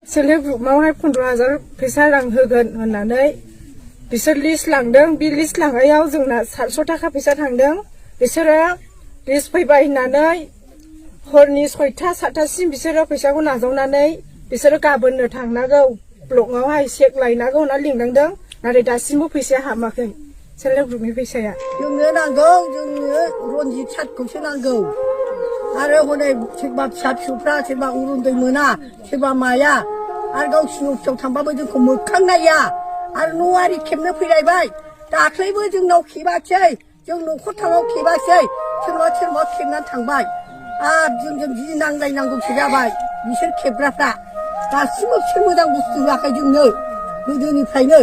Self help ग्रुपआवहाय 15,000 फैसा रां होगोन होननानै बिसोर लिस्ट लांदों। बे लिस्ट लांनायाव जोंना 700 थाखा फैसा थांदों। बिसोरो लिस्ट फैबाय होननानै हरनि 6टा 7टासिम बिसोरो फैसाखौ नाजावनानै बिसोरो गाबोननो थांनांगौ ब्लकआवहाय चेक लायनांगौ होनना लिंलांदों। नाथाय दासिमबो फैसाया हाबाखै सेल्फ हेल्प ग्रुपनि फैसाया। जोंनो नांगौ, जोंनो रनजित सातखौसो नांगौ। आरो हनै सोरबा फिसा फिसौफ्रा सोरबा उरुन्दै मोना, सोरबा माया, आरो गावसिनि अफिसाव थांबाबो जोंखौ मोखां नाया। आरो न'आरि खेबनो फैलायबाय। दाख्लैबो जोंनाव खेबाखिसै, जों न'खरथामाव खेबाखिसै, सोरबा खेबनानै थांबाय। आरो जोंजों जि नांलायनांगौसो जाबाय बिसोर खेबग्राफ्रा। दासिमबो बिसोर मोजां बुस्थु होआखै जोंनो गोदोनिफ्रायनो।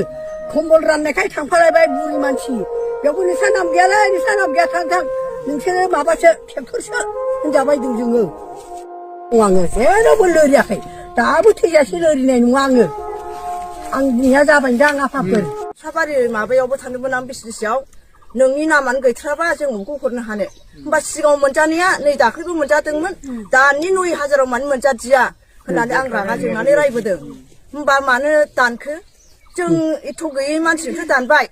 कम्बल राननायखाय थांफालायबाय बुरि मानसि। बेयावबो नोंस्रा नाम गैयालै, नोंस्रा नाम गैया, थां नोंसोरो माबासो ट्रेक्टरसो होनजाबायदों जोङो। आङो जेरावबो लोरियाखै, दाबो थैजासे लोरिनाय नङा आङो। आंनिया जाबायदां आफाफोर। साबारि माबायावबो थांदोंमोन आं बिजनेसआव। नोंनि नामानो गैथाराबा जों नोंखौ हरनो हानो। होमबा सिगाङाव मोनजानाया नै दाख्लैबो मोनजादोंमोन, दानि 9,000 मानो मोनजादिया होननानै आं रागा जोंनानै रायबोदों। होमबा मानो दानखो? जों एथ' गैयै मानसिनोसो दानबाय।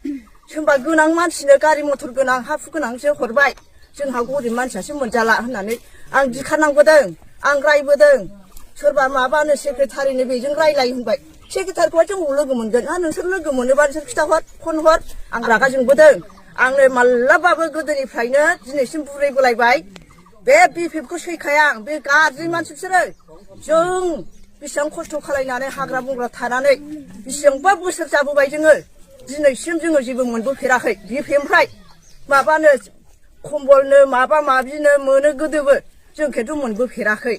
सोरबा गोनां मानसिनो गारि मथर गोनां हा हु गोनांसो हरबाय। जोंहा गरिब मानसियासो मोनजाला होननानै आं दिखारनांबोदों, आं रायबोदों। सोरबा माबानो सेक्रेटारिनो बेजों रायलाय होनबाय। सेक्रेटारिखौहाय जों लोगो मोनगोन। नोंसोर लोगो मोनोबा नोंसोर खिथाहर, फन हर। आं रागा जोंबोदों। आंनो मालाबाबो गोदोनिफ्रायनो दिनैसिम बुरैबोलायबाय। बे बिपिएफखौ सैखाया आं। बे गाज्रि मानसि बिसोरो। जों बेसेबां खस्थ' खालायनानै हाग्रा बंग्रा थानानै बेसेबांबा बोसोर जाबोबाय जोङो। दिनैसिम जोङो जेबो मोनबोफेराखै बिपिएफनिफ्राय। माबानो कम्बलनो माबा माबिनो मोनो गोदोबो, जों खिन्थु मोनबोफेराखै।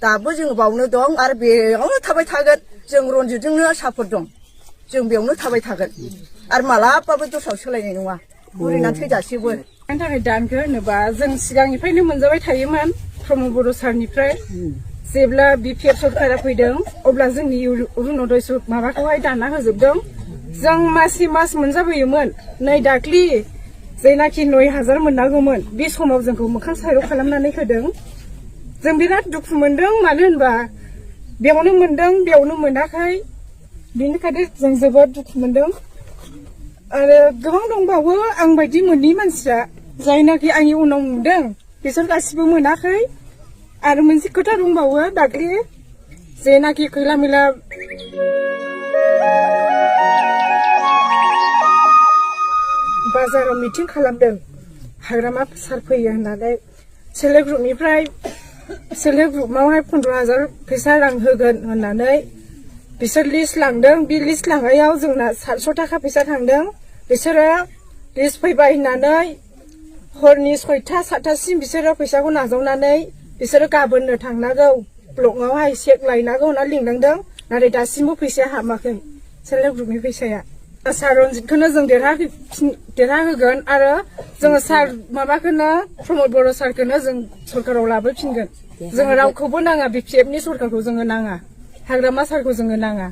दाबो जोङो बावनो दं आरो बेयावनो थाबाय थागोन। जों रनजितजोंनो सापर्ट दं, जों बेयावनो थाबाय थागोन आरो मालाबाबो दस्रायाव सोलायनाय नङा, बुरैनानै थैजासेबो। मानि थाखाय दानखो होनोबा जों सिगांनिफ्रायनो मोनजाबाय थायोमोन प्रमद बर' सारनिफ्राय। जेब्ला बिपिएफ सरकारा फैदों अब्ला जोंनि अरुण'दय माबाखौहाय दानना होजोबदों। जों मासि मास मोनजाबोयोमोन। नै दाख्लि जायनाखि 9,000 मोननांगौमोन बे समाव जोंखौ मोखां साइराव खालामनानै होदों। जों बिराद दुखु मोनदों, मानो होनबा बेयावनो मोनदों बेयावनो मोनाखै। बेनिखायनो जों जोबोद दुखु मोनदों। आरो गोबां दंबावो आं बायदि मोननै मानसिया, जायनाखि आंनि उनाव नुदों बिसोर गासिबो मोनाखै। आरो मोनसे खोथा दंबावो, दाख्लि जेनाखि खैला मैला बाजाराव मिटिं खालामदों हाग्रामा सार फैयो होननानै, सेल्फ हेल्प ग्रुपनिफ्राय सेल्फ हेल्प ग्रुपआवहाय 15,000 फैसा रां होगोन होननानै बिसोर लिस्ट लांदों। बे लिस्ट लांनायाव जोंना 700 थाखा फैसा थांदों। बिसोरो लिस्ट फैबाय होननानै हरनि 6टा 7टासिम बिसोरो फैसाखौ नाजावनानै बिसोरो गाबोननो थांनांगौ ब्लकआवहाय चेक लायनांगौ होनना लिंलांदों। नाथाय दासिमबो फैसाया हाबाखै सेल्फ हेल्प ग्रुपनि फैसाया। सार रनजितखौनो जों देरहाहोगोन आरो जोङो सार माबाखौनो प्रमद बर' सारखौनो जों सरकाराव लाबोफिनगोन। जोङो रावखौबो नाङा, बिपिएफनि सरकारखौ जोङो नाङा, हाग्रामा सारखौ जोङो नाङा।